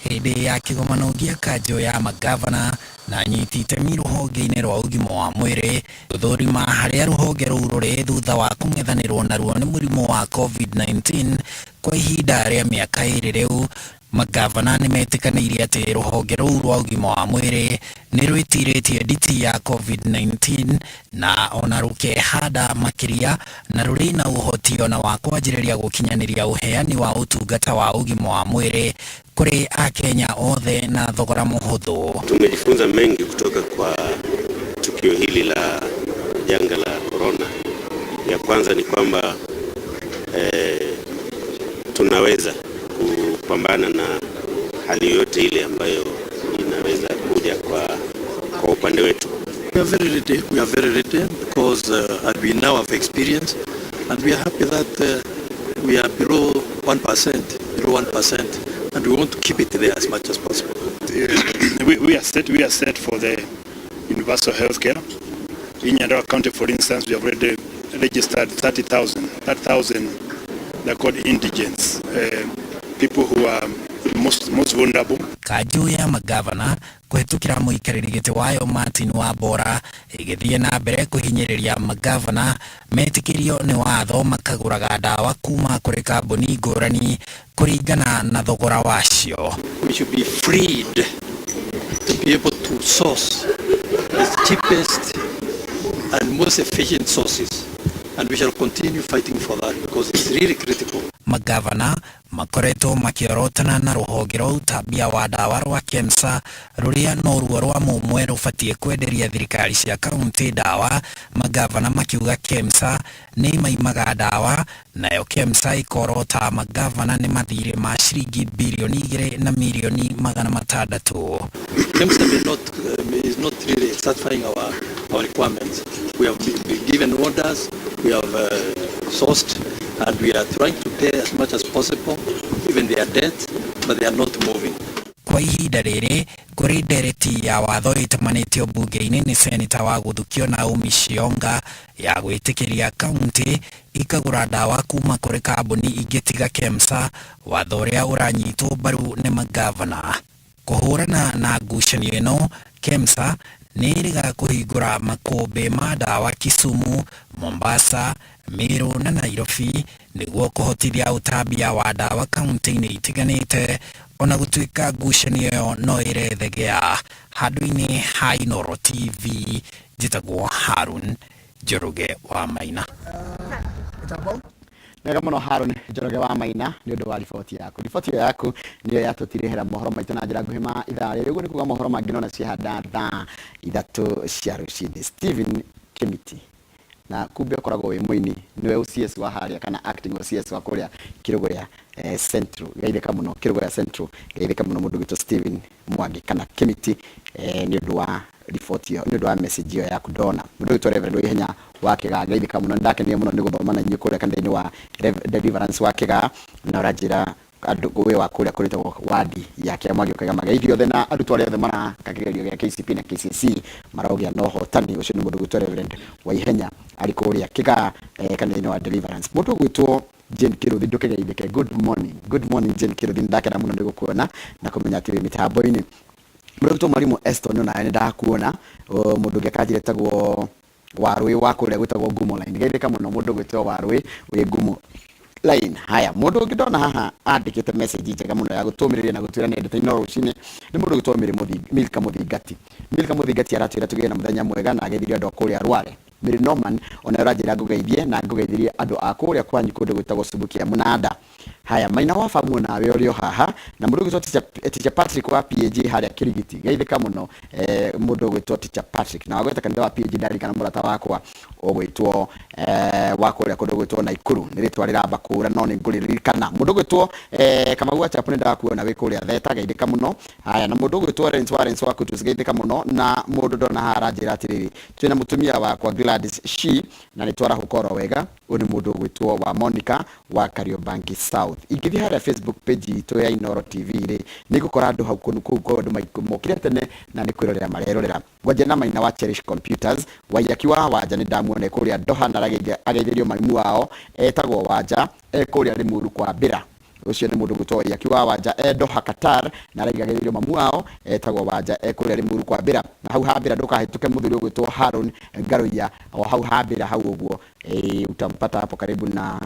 Hĩndĩ ya kĩgomano gĩa kanjũ ya magavana na anyiti itemi rũhonge-inĩ rwa ũgima wa mwĩrĩ gũthũrima harĩa rũhonge rũu rũrĩ thutha wa kũng'ethanĩrwo naruo nĩ mũrimũ wa COVID-19 kwa ihinda rĩa mĩaka 2 rĩu, magavana nĩ metĩkanĩirie atĩ rũhonge rũu rwa ũgima wa mwĩrĩ nĩ rwĩtirĩtie nditi ya COVID-19 na ona rũkehanda makĩria na rũrĩ na ũhoti ona wa kwanjĩrĩria gũkinyanĩria ũheani wa ũtungata wa ũgima wa mwĩrĩ kũrĩ Akenya othe na thogora mũhũthũ. Tumejifunza mengi kutoka kwa tukio hili la janga la corona. Ya kwanza ni kwamba tunaweza kupambana na hali yoyote ile ambayo inaweza kuja kwa upande wetu. We are very ready. We are very ready because we now have experience, and we are happy that we are below 1%, below 1%, and we want to keep it there as much as possible. We are set. We are set for the universal health care. In Nyandarua County, for instance, we have already registered 30,000, they're called indigents, people who are most vulnerable. Kanjũ ya magavana kũhĩtũkĩra mũikarĩri gĩtĩ wayo Martin Wambora ĩgĩthiĩ na mbere kũhinyĩrĩria magavana metĩkĩrio nĩ watho makagũraga ndawa kuma kũrĩ kambuni ngũrani kũringana na thogora wacio. We should be freed to be able to source the cheapest and most efficient sources, and we shall continue fighting for that because it's really critical. Magavana makoretwo makĩorotana na rũhonge rwa ũtambia wa ndawa rwa KEMSA rũrĩa noruo rwa mũmwe rũbatiĩ kwenderia thirikari cia kaunti ndawa. Magavana makiuga KEMSA nĩ maimaga ndawa, nayo KEMSA ĩkorota magavana nĩ mathirĩ ma ciringi 2 bilioni na mirioni 600. KEMSA may not, is not really satisfying our requirements. We have been given orders, we have sourced, and we are trying to pay as much as possible, even their debt, but they are not moving. Kwa ihinda rĩrĩ kũrĩ ndereti ya watho ĩtamanĩtio mbunge-inĩ nĩ seneta wa gũthukio Naomi Shionga ya gwĩtĩkĩria kaunti ikagũra ndawa kuma kũrĩ kambuni ingĩ tiga KEMSA, watho ũrĩa ũranyitwo mbaru nĩ magavana. Kũhũrana na ngucanio ĩno, KEMSA nĩ ĩrĩga kũhingũra makũmbĩ ma ndawa Kisumu, Mombasa, Meru na Nairobi nĩguo kũhotithia ũtambia wa ndawa kaunti-inĩ itiganĩte, ona gũtuĩka ngucanio ĩyo no ĩrethegea. Handũ-inĩ ha Inooro TV, njĩtagwo Harun Njoroge wa Maina. Wega mũno, Harun Njoroge wa Maina, nĩ ũndũ wa riboti yaku. Riboti ĩyo yaku nĩyo yatũtirĩhĩra mohoro maitũ na njĩra nguhĩ ma ithaa rĩrĩ. Ũguo nĩ kuga mohoro mangĩ nona ciahanda thaa 3 cia rũcinĩ. Stephen Kimiti, na kumbe ũkoragwo wĩ mũini, nĩwe OCS wa harĩa kana acting OCS wa kũrĩa Kĩrũgũya Central. Geithĩka mũno, Kĩrũgũya Central. Geithĩka mũno, mũndũ witũ Stephen Mwangi kana Kimiti, nĩ ũndũ wa riboti ĩyo, nĩ ũndũ wa message ĩyo yaku. Ndona mũndũ witũ Reverend Waihenya wa Kĩgaa, geithĩka mũno. Nĩndakenire mũno nĩ gũthoma na inyuĩ kũrĩa kanitha-inĩ wa Deliverance wa Kĩgaa, na ũranjĩra andũ wĩ wa kũrĩa kũrĩtagwo wadi ya Kĩamwagi, ũkaiga mageithio othe na arutwo arĩa othe maraka kĩgerio gĩa KCP na KCSE marogĩa na ũhotani. Ũcio nĩ mũndũ gwĩtwo Reverend Waihenya arĩ kũrĩa Kĩgaa, kanitha-inĩ wa Deliverance. Mũndũ ũgwĩtwo Jane Kĩrũthi, ndũkĩgeithĩke. Good morning, good morning, Jane Kĩrũthi. Nĩndakena mũno nĩ gũkuona na kũmenya atĩ wĩ mĩtambo-inĩ. Mũndũ ũgwĩtwo Mwarimũ Eston, onawe nĩ ndakuona. Mũndũ ũngĩ akanjĩra etagwo Warũĩ wa kũrĩa gwĩtagwo Ngumo Line. Geithĩka mũno, mũndũ ũgwĩtwo Warũĩ wĩ Ngumo Line. Haya, mũndũ ũngĩ ndona haha andĩkĩte message njega mũno ya gũtũmĩrĩria na gũtwĩra nĩ endete Inooro rũcinĩ nĩ mũndũ ũgwĩtwo Milka Mũthingati. Milka Mũthingati aratwĩra tũgĩe na mũthenya mwega na ageithirie andũ a kũrĩa Rware. Mary Norman ona ũranjĩra ngũgeithie na ngũgeithirie andũ a kũrĩa kwanyu kũndũ gwĩtagwo Subukia Mũnanda. Haya, Maina wa Bamu nawe ũrĩ o haha, na mũndũ ũgwĩtwo Teacher Patrick wa PAG harĩa Kĩrigiti. Geithĩka mũno, mũndũ ũgwĩtwo Teacher Patrick na wagweta kanitha wa PAG. Ndarikana mũrata wakwa ũgwĩtwo wa kũrĩa kũndũ gwĩtwo Naikuru, nĩ rĩtwa rĩramba kũra no nĩ ngũrĩririkana. Mũndũ ũgwĩtwo Kamau wa Chapu, nĩ ndakuona wĩ kũrĩa Theta, geithĩka mũno. Haya, na mũndũ ũgwĩtwo Lawrence wa Lawrence wa Kutus, geithĩka mũno. Na mũndũ ndona haha aranjĩra atĩrĩrĩ, twĩna mũtumia wakwa Gladys Shi na nĩ twarahũka oro wega. Ũyũ nĩ mũndũ ũgwĩtwo wa Monica wa Kariobangi South. Ingĩthiĩ harĩa Facebook page itũ ya Inooro TV rĩ, nĩ ngũkora andũ hau kũu kũu andũ mokire tene na nĩ kwĩrorera marerorera. Ngwanja na Maina wa Cherish Computers, Waiyaki wa Wanja nĩ ndamuona kũrĩa Doha na ageithĩrio maimu wao etagwo Wanja e kũrĩa Limuru kwa Mbĩra. Ucio nĩ mũndũ gwĩtwo Waiyaki wa Wanja e Doha, Qatar, na araigagĩrĩrio mamu wao etagwo Wanja e kũrĩa Limuru kwa Mbĩra. Na hau ha Mbĩra ndũkahĩtũke mũthuri ũgwĩtwo Haron Ngaruiya, o hau ha Mbĩra hau ũguo, utampata hapo karibu na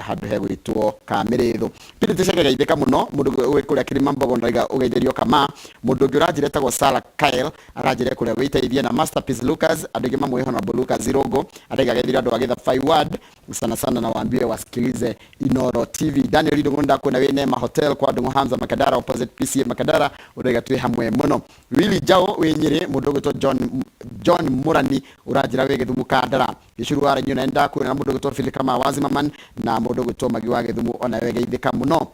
handũ hegwĩtwo Kamĩrĩthũ. Purity Chege geithĩka mũno, mũndũ wĩ kũrĩa Kilimambogo ndaiga ũgeithĩrio kama. Mũndũ ũngĩ ũranjĩra etagwo Sarah Kyle aranjĩra kũrĩa wĩteithie, na Masterpiece Lucas, andũ aingĩ mamũĩ Honorable Lucas Irũngũ, araiga geithĩrio andũ a Gĩthabai Ward sana sana, na waambie wasikilize Inoro TV. Daniel Ndung'u ndakuona wĩ Nema Hotel kwa Ndung'u Hamza Makadara opposite PCA Makadara, ũraiga twĩ hamwe mũno. Willy Jao wĩ Nyĩrĩ, mũndũ ũgwĩtwo John Mũrani ũranjĩra wĩ Gĩthumu Kandara. Gĩcuru wa Rainio na ndakuona, na mũndũ ũgwĩtwo Philip Kama wa Zimmerman, na mũndũ ũgwĩtwo Magi wa Gĩthumu onawe geithĩka mũno.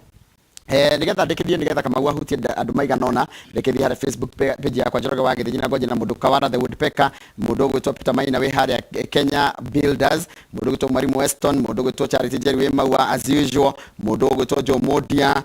Nigetha ndĩkĩrie, nigetha Kamau ahutie andũ maigana ũna, reke thiĩ harĩa Facebook page yakwa Njoroge wa Gĩthĩnji, na ngwanjie na mũndũ Kawara the Woodpecker, mũndũ ũgwĩtwo Peter Maina wĩ harĩa Kenya Builders, mũndũ ũgwĩtwo Mwalimu Weston, mũndũ ũgwĩtwo Charity Njeri wĩ Maua as usual, mũndũ ũgwĩtwo Joe Modia,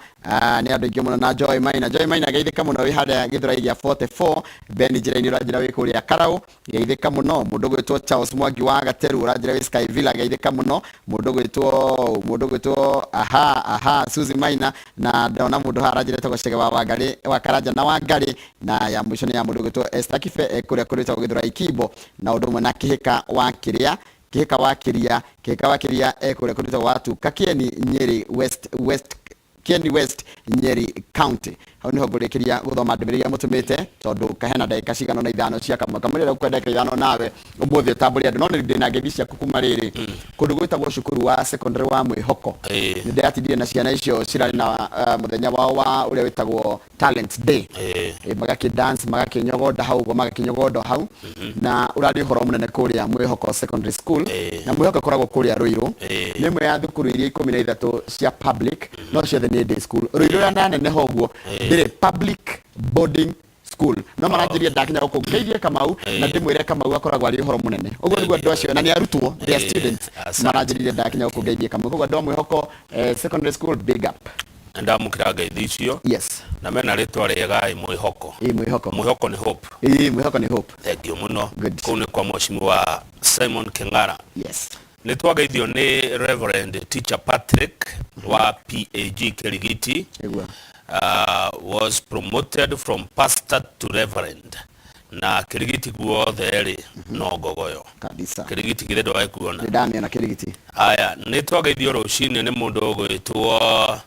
nĩ andũ aingĩ mũno, na Joy Maina. Joy Maina geithĩka mũno wĩ harĩa Gĩthũrai gĩa 44. Ben Njĩra-inĩ ũranjĩra wĩ kũrĩa Karau, geithĩka mũno. Mũndũ ũgwĩtwo Charles Mwangi wa Gateru ũranjĩra wĩ Sky Villa, geithĩka mũno. Mũndũ ũgwĩtwo aha aha Suzy Maina, na ndona mũndũ haha aranjĩra etagwo Chege wa Wangari wa Karanja na Wangari, na ya mũico nĩ ya mũndũ ũgwĩtwo Esther Kibe e kũrĩa kũrĩtagwo Gĩthũrai Kimbo, na ũndũ ũmwe na Kĩhĩka wa Kĩrĩa, Kĩhĩka wa Kĩria, Kĩhĩka wa Kĩria e kũrĩa kũrĩtagwo Watuka Kĩeni, Nyĩrĩ West, West Kieni West, Nyeri County. Hau niho ngũrĩkĩria gũthoma ndũmĩrĩri iria mũtũmĩte, tondũ kahena ndagĩka cigana na ithano cia kamwe kamwe rĩrĩa ũkwenda ndagĩka ithano nawe ũmũthĩ ũtambũre andũ, no nĩ ndĩna ngeithi ciaku kuma rĩrĩ kũndũ gwĩtagwo cukuru wa secondary wa Mwĩhoko. Nĩ ndĩratindire na ciana icio cirarĩ na mũthenya wao wa ũrĩa wĩtagwo Talent Day. Magakĩ dance, magakĩnyogonda hau ũguo, magakĩnyogonda hau, na ũrarĩ ũhoro mũnene kũrĩa Mwĩhoko Secondary School. Na Mwĩhoko ĩkoragwo kũrĩa Rũirũ. Nĩ ĩmwe ya thukuru iria 13 cia public, no ciothe nĩ day school. Rũirũ yananeneha ũguo ndĩrĩ public boarding school, no maranjĩria ndakinya gũkũ ngeithie Kamau na ndĩmwĩre Kamau akoragwo arĩ ũhoro mũnene. Ũguo nĩguo andũ acio, na nĩ arutwo, they are students, Asante. Maranjĩrire ndakinya gũkũ ngeithie Kamau. Koguo andũ a Mwĩhoko Secondary School, big up. Ndamũkĩra ngeithi icio. Na mena rĩtwa rĩega ĩ, Mwĩhoko. Ĩ, Mwĩhoko. Mwĩhoko nĩ hope. Ĩ, Mwĩhoko nĩ hope. Thengiũ mũno. Good. Kũu nĩ kwa mheshimiwa Simon King'ara. Nĩ twageithio nĩ Reverend Teacher Patrick wa PAG Kirigiti. Nĩguo. Was promoted from pastor to reverend, na Kirigiti guothe rĩ no ngogoyo. Kabisa. Kirigiti githĩ ndwae kuona? Nĩ ndamĩona Kĩrigiti. Haya, nĩ twageithio rũcinĩ nĩ mũndũ ũgwĩtwo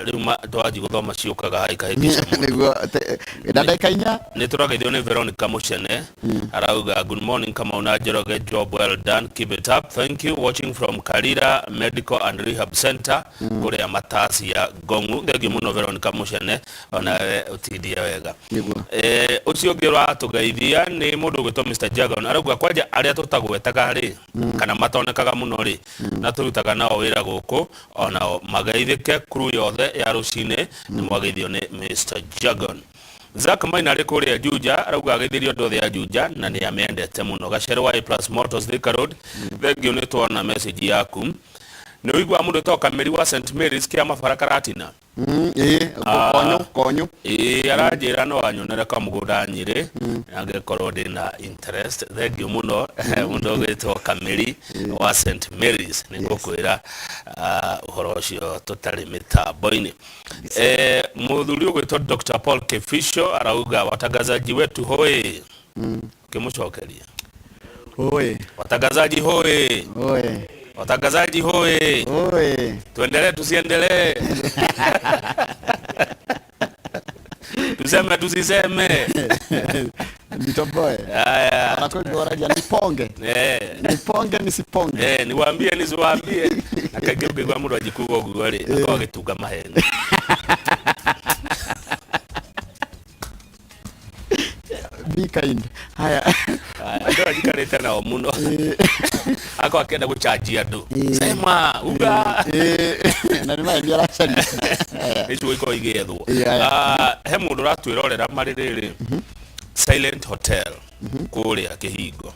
rĩu twanji gũthoma ciũkaga haha ikahĩngĩca mũndũ. Nĩguo na ndagĩka 4. Nĩ tũrageithio nĩ Veronica Muchene, arauga, "Good morning Kamau na Njoroge, job well done, keep it up, thank you, watching from Karira Medical and Rehab Center kũrĩa Matasia Ngongu." Thank you mũno Veronica Muchene, onawe ũtindie wega. Nĩguo. Ũcio ũngĩ ũratũgeithia nĩ mũndũ ũgwĩtwo Mr. Jagon, arauga kwanja arĩa tũtagwetaga rĩ, kana matonekaga mũno rĩ, na tũrutaga nao wĩra gũkũ, onao mageithĩke. Crew yothe ya rũcinĩ nĩ mwageithio nĩ Mr. Jagon. Zack Maina arĩ kũrĩa Juja, arauga ageithĩrio andũ othe a Juja na nĩ amendete mũno. Gacere wa A Plus Motors Thika Road, thank you, nĩ twona message yaku. Nĩ ũiguaga mũndũ wĩtagwo Kameri wa St Mary's kĩa Mabara Karatina? Ĩ, konyo konyo. Ĩĩ, aranjĩra no anyonere kamũgũnda Nyĩrĩ angĩkorwo ndĩna interest. Thank you mũno mũndũ ũgwĩtwo Kameri wa St Mary's, nĩ ngũkwĩra ũhoro ũcio tũtarĩ mĩtambo-inĩ. Mũthuri ũgwĩtwo Dr. Paul Kefisho arauga, "Watangazaji wetu hoi." Ũkĩmũcokeria? Oi. Watangazaji hoi. Oi. Watangazaji hoi. Oi. Tuendelee tusiendelee, tuseme tusiseme? Nitoboe. Haya. Anakwenda niponge. Niponge nisiponge? Niwaambie nisiwaambie? Na kaingĩ ũngĩigua mũndũ anjikuga ũguo rĩ, akoragwo agĩtunga maheni. Be kind. Haya. Andũ aya njikarĩte nao mũno, akorwo akĩenda gũcanjia andũ, sema uga. Na nĩ maheni aracaria. Nĩ ciugo ikorwo igĩethwo. Yeah. Ah, he mũndũ ũratwĩrorera marĩ rĩrĩ Silent Hotel kũrĩa Kĩhingo.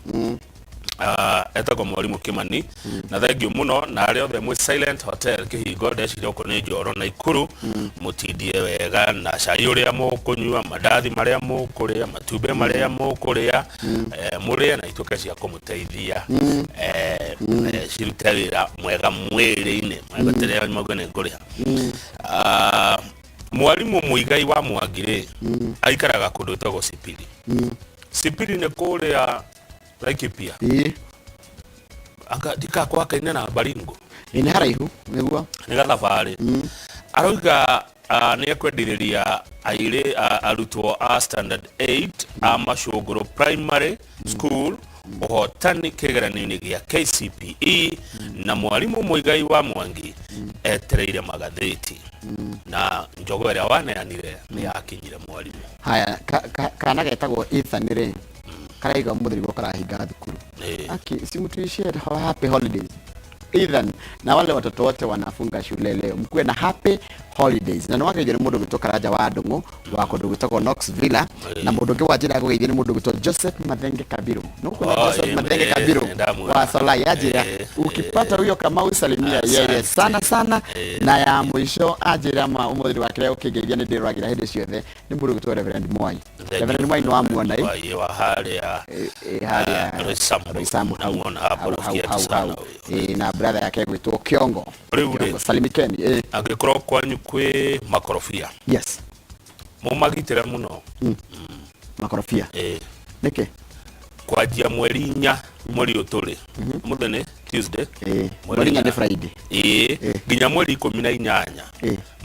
Etagwo mwarimũ Kimani, na thengiũ mũno na arĩa othe mwĩ Silent Hotel Kĩhingo. Ndeciria gũkũ nĩ Njoro na Ikuru, mũtindie wega na cai ũrĩa mũkũnyua, mandathi marĩa mũkũrĩa, matumbĩ marĩa mũkũrĩa, mũrĩe na ituĩke cia kũmũteithia, cirute wĩra mwega mwĩrĩ-inĩ. Mwegoterera mauge nĩ ngũrĩha. Mwarimũ Mũigai wa Mwangi rĩ, aikaraga kũndũ gwĩtagwo Sipili. Sipili nĩ kũrĩa Laikipia. Anga ndikakwakaine na Baringo. Ĩ, nĩ haraihu nĩguo. Nĩ gathabarĩ. Aroiga nĩ ekwendithĩria airĩ arutwo a standard 8 a Macũngũrũ Primary School ũhotani kĩgeranio-inĩ gĩa KCPE, na mwarimũ Mũigai wa Mwangi etereire magathĩti na njogo ĩrĩa waneanire nĩ yakinyire mwarimũ. Haya, kana getagwo Ethan rĩ, karaiga mũthĩ nĩguo karahinga thukuru. Aki si mtuishie happy holidays, Ethan, na wale watoto wote wanafunga shule leo, mkuwe na happy holidays. Na nĩwageithio nĩ mũndũ gwĩtwo Karanja wa Ndũng'ũ wa kũndũ gwĩtagwo Knox Villa, na mũndũ ũngĩ wa njĩra ya kũgeithio nĩ mũndũ gwĩtwo Joseph Mathenge Kabiru. Nũkuona? Oh, Joseph Mathenge Kabiru ndamuona. wa Solai anjĩra, "Ukipata huyo Kamau salimia yeye Asante. sana sana." Na ya mũico anjĩra ma ũmũthĩ ndũgakĩrĩa ũkĩngeithia, nĩ ndĩroragĩra hĩndĩ ciothe, nĩ mũndũ gwĩtwo Reverend Mwai. Reverend Mwai nĩ wamuona ĩ? Mwai wa harĩa? Harĩa Roysambu. Roysambu hau. Namuona hapo, hau, rafiki hau, yetu hau, sana hau. huyo. Na brother yake gwĩtwo Kiongo. Rĩu rĩ. Kiongo, salimikeni. Angĩkorwo kwanyu kwĩ makorobia, mũmagitĩre mũno. Makorobia? Nĩkĩ? Kwanjia 4 mweri ũyũ tũrĩ, mũthĩ nĩ Tuesday. 4 nĩ Friday. Ĩĩ, nginya mweri 18,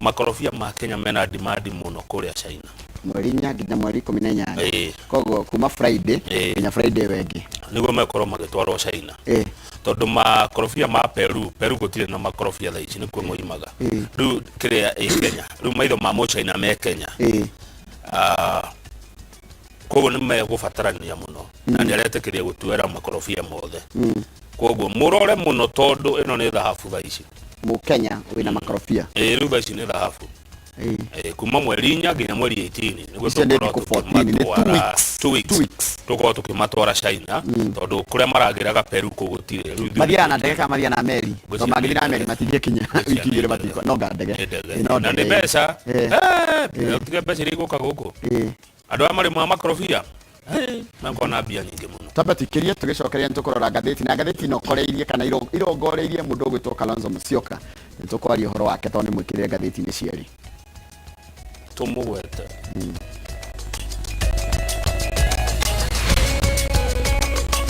makorobia ma Kenya mena demand mũno kũrĩa China. 4 nginya mweri 18? Ĩĩ. Koguo kuma Friday nginya Friday ĩyo ĩngĩ? Nĩguo mekorwo magĩtwarwo China, tondũ makorobia ma Peru, Peru gũtirĩ na makorobia thaa ici, nĩkuo moimaga. Rĩu kĩrĩa ĩ Kenya, rĩu maitho ma mũchina me Kenya. Koguo nĩ megũbatarania mũno na nĩ aretĩkĩria gũtuĩra makorobia mothe. Koguo mũrore mũno tondũ ĩno nĩ thahabu thaa ici. Mũkenya wĩna makorobia? Ĩĩ, rĩu thaa ici nĩ thahabu. Kuma 4 nginya mweri 18 nĩguo Icio nĩ tũgũkorwo thikũ 14, nĩ 2 tũkĩmatwara- weeks. 2 weeks. 2 weeks. Tũgũkorwo tũkĩmatwara China tondũ kũrĩa maragĩraga Peru kũu gũtirĩ. Rĩu ithuĩ Mathiaga na ndege kana mathiaga na meri? Ngwĩciria Tondũ mangĩthiĩ na nĩ meri ndege. matingĩkinya Ngwĩciria wiki nĩ 2 ndege. matikwa no nga ndege. Nĩ ndege. No Na nĩ ndege. mbeca. Tiga mbeca iria igũka gũkũ, andũ aya marĩmaga makorobia makorwo na mbia nyingĩ mũno. Twambe tuikĩrie, tũgĩcokeria nĩ tũkũrora ngathĩti, na ngathĩti ĩno koreirie kana irongoreirie mũndũ ũgwĩtwo Kalonzo Musyoka. Nĩ tũkwaria ũhoro wake tondũ nĩ mwĩkĩrĩre ngathĩti-inĩ cierĩ. Tũmũgwete.